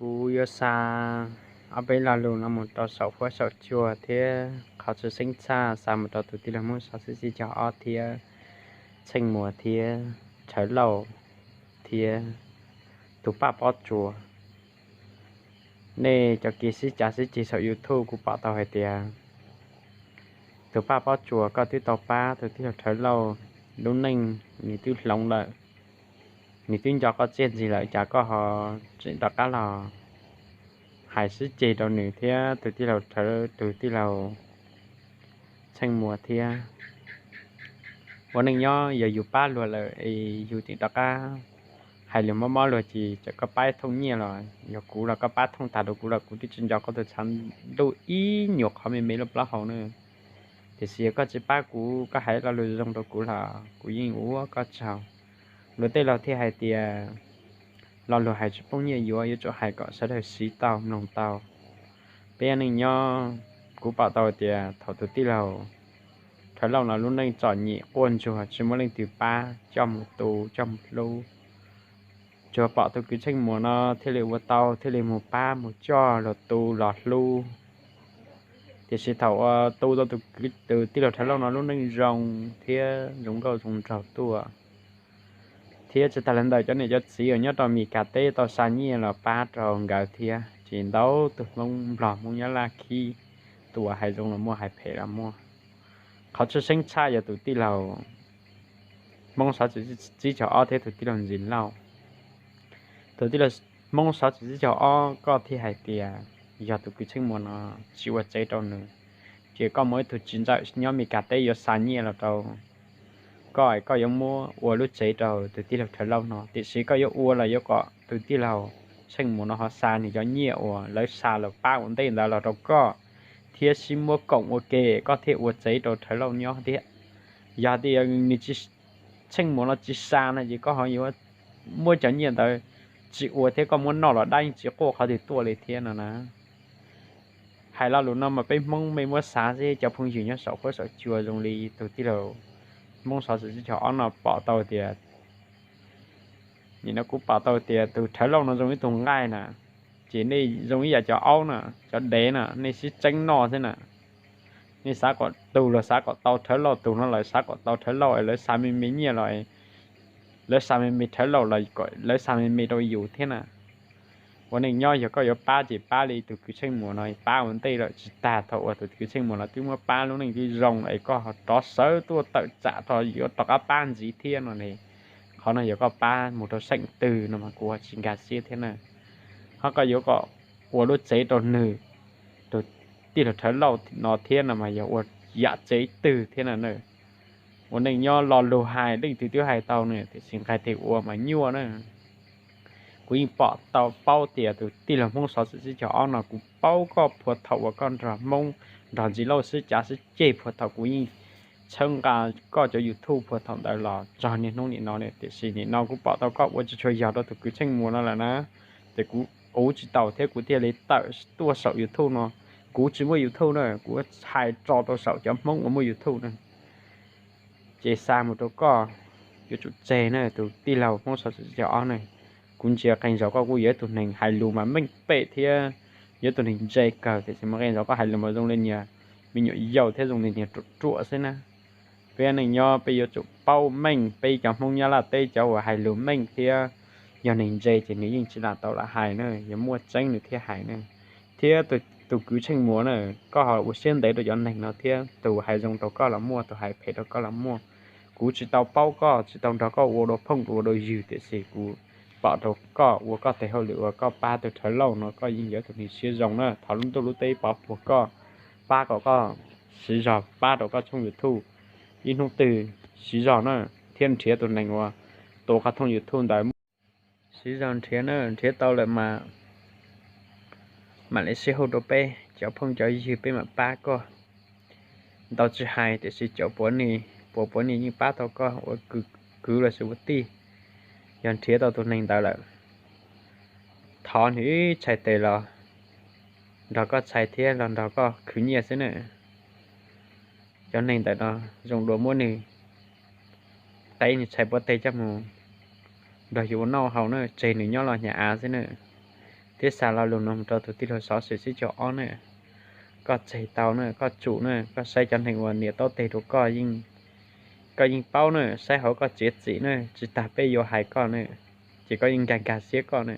Kuv yuav xa ob peb lo lus no mus rau saum huab saum cua thiab qhov tshwj xeeb tshaj xa mus rau tus tij laug Hmoob Xov Xwm Tsib Caug Ob thiab Tsheej Muas thiab Rhawv Lauj thiab tus Paj Pob Tsuas. Nej cov kev sib cav sib ceg saum YouTube kuv pom tau hais tias tus Paj Pob Tsuas koj twb tau pab tus tij laug Rhawv Lauj lub neej, nws twb hloov lawm, nws twb nco koj txiaj ntsim lawm, cas koj ho tseem rov qab los hais sib ceg rau nws thiab tus tij laug Rhawv, tus tij laug Tsheej Muas thiab. Ua neej nyob yog yus pab luag lawm es yus tseem rov qab hais lus mob mob luag ces txawm koj pab thooj nyiaj los yog kuv los koj pab thooj tag rau kuv los kuv twb tsis nco koj tus tshav ntuj ib nyuag qhov me me lub plaub hau na. Tiam sis yog koj tsis pab kuv, koj hais lo lus zoo rau kuv los kuv yeej ua koj tsaug. Luag tej laug thiaj hais tias lo lus hais tsis poob nyiaj yuav, yuav tsum hais kom sawv daws siv tau mloog tau. Peb ua neej nyob, kuv pom tau tias thaum tus tij laug Rhawv Lauj no lub neej txom nyem quaj ntsuag tsis muaj leej twg pab coj mus tu coj mus hlub, tsuas pom tus kwv Tsheej Muas no thiaj li ua tau thiaj li mus pab mus coj los tu los hlub. Tiam sis thaum uas tu tau tus kwv, tus tij laug Rhawv Lauj no lub neej zoo thiab zoo nkauj zoo nraug tuaj, thiab tsis tas li ntawd cov niam cov txiv uas nyob rau Mes Kas teb tau xa nyiaj los pab rau nkawd thiab, ces ntau tus Hmoob Nplog Hmoob Nyab Laj khib, tus uas hais zoo los muaj hais phem los muaj. Qhov tshwj xeeb tshaj yog tus tij laug Hmoob Xov Xwm Tsib Caug Ob thiab tus tij laug Ntxim Lauj. Tus tij laug Hmoob Xov Xwm Tsib Caug Ob koj thiaj hais tias yog tus kwv Tsheej Muas no tsis ua tsev rau nws, ces koj muaj ib tug txiv ntxawm nyob Mes Kas teb yuav xa nyiaj los rau koj, koj yuav muab ua lub tsev rau tus tij laug Rhawv Lauj no, tiam sis koj yuav ua los yuav kom tus tij laug Tsheej Muas no ho xa nws cov nyiaj uas lawv xa los pab ua ntej ntawd los rau koj, thiab sib muab koom ua ke koj thiaj ua tsev rau Rhawv Lauj nyob thiab. Yog tias nws tsis, Tsheej Muas no tsis xa no ces koj ho yuav muab cov nyiaj ntawd tsis ua thiab koj muab noj los dab yeej tsis quaj qhov twg tuaj li thiab no na. Hais lo lus no mas peb Hmoob mej muab xav xwb cov phooj ywg nyob saum huab saum cua, zoo li tus tij laug Hmoob Xov Xwm Tsib Caug Ob no pom tau tias, nim no kuv pom tau tias tus Rhawv Lauj no zoo ib tug nqaij na, ces nej zoo ib yam cov aub na, cov dev na, nej sib txeeb noj xwb na. Nej xav kom, tus los xav kom tau Rhawv Lauj, tus no los xav kom tau Rhawv Lauj, lawv xa me me nyiaj los, lawv xa me me Rhawv Lauj los kom lawv xa me me rau yus thiab na. Ua neej nyob yog koj yuav pab ces pab li tus kwv Tsheej Muas no pab ua ntej lawm tsis tag, thaum uas tus kwv Tsheej Muas no twb muab pab lub neej twb zoo es koj ho rov sawv tuaj tawm tsam rau yuav rov qab pab ntxiv thiab no ne. Qhov no yog koj pab mus rau seem twg no mas kuv ho tsis nkag siab thiab na. Ho koj yuav kom ua lub tsev rau nws, tus tij laug Rhawv Lauj no thiab no mas yog ua yam tsev twg thiab na. Ua neej nyob lo lus hais leej twg twb hais tau na, tiam sis nqaij tes ua mas nyuaj na. Kuv yeej pom tau paub tias tus tij laug Hmoob Xov Xwm Tsib Caug Ob no kuv paub koj puag thaum uas koj nrog Hmoob, nrog Ntxim Lauj sib cav sib ceg puag thaum kuv yeej tshawb nqa koj cov YouTube puag thaum ntawd los txog niaj hnub nim no na, tiam sis nim no kuv pom tau koj ua tsis tshua yog rau tus kwv Tsheej Muas no lawm na. Ces kuv uv tsis tau thiab kuv thiaj li tawm tuaj saum YouTube no. Kuv tsis muaj YouTube na, kuv hais tso rau saum cov Hmoob uas muaj YouTube na. Ces xa mus rau koj, yuav tsum tseg na tus tij laug Hmoob Xov Xwm Tsib Caug Ob na. Kuv ntsia qee zaus koj kuj yog ib tug neeg hais lus mas meej pem thiab yog ib tug neeg ntse kawg, tiam sis mas qee zaus koj hais lus mas zoo li niag me nyuam yaus thiab zoo li niag ruam ruam xwb na. Peb neej nyob peb yuav tsum paub meej, peb cov Hmoob Nyab Laj teb cov uas hais lus meej thiab yog neeg ntse ces nws yeej tsis lam tau lam hais na, yog muaj tseeb nws thiaj hais na. Thiab tus kwv Tsheej Muas na, koj ho ua siab ntev rau cov neeg no thiab, tus hais zoo rau koj los muaj, tus hais phem rau koj los muaj. Kuv tsis tau paub koj, tsis tau nrog koj ua dua phooj ua dua ywg, tiam sis kuv pom rau koj ua koj tes hauj lwm uas koj pab tus Rhawv Lauj no, koj yeej yog tus neeg siab zoo na. Thov lub ntuj lub teb pov puag koj, pab kom koj siv zog pab rau koj thooj YouTube ib hnub twg siv zog na, thiab nrhiav tus neeg uas tua koj thooj YouTube ntawd. Siv zog nrhiav na, nrhiav tau lawm mas mam li sib hu rau peb cov phooj cov ywg peb mam pab koj. Ntau tsis hais tiam sis cov puav ni, puav puav ni yeej pab tau koj ua kwv los sis ua tij. Yog nrhiav tau tus neeg ntawd lawm, thov nws ib txhais tes los nrog koj txhais thiab los nrog koj khwv nyiaj xwb na. Cov neeg ntawm no zoo dua muab nws qev nws txhais puav teg coj mus nrog yus ua noj haus na, tseg nws nyob los hnyav av xwb na. Thiab xa lo lus no mus rau tus tij laug Xov Xwm Xib Caug Ob na, koj tseg tau na, koj tsum na, koj saib cov neeg uas nias taub teg rau koj, koj yeej paub na, saib hauv koj txiav txim na, tsis tas peb yuav hais koj na, ces koj yeej nkag nkag siab koj na.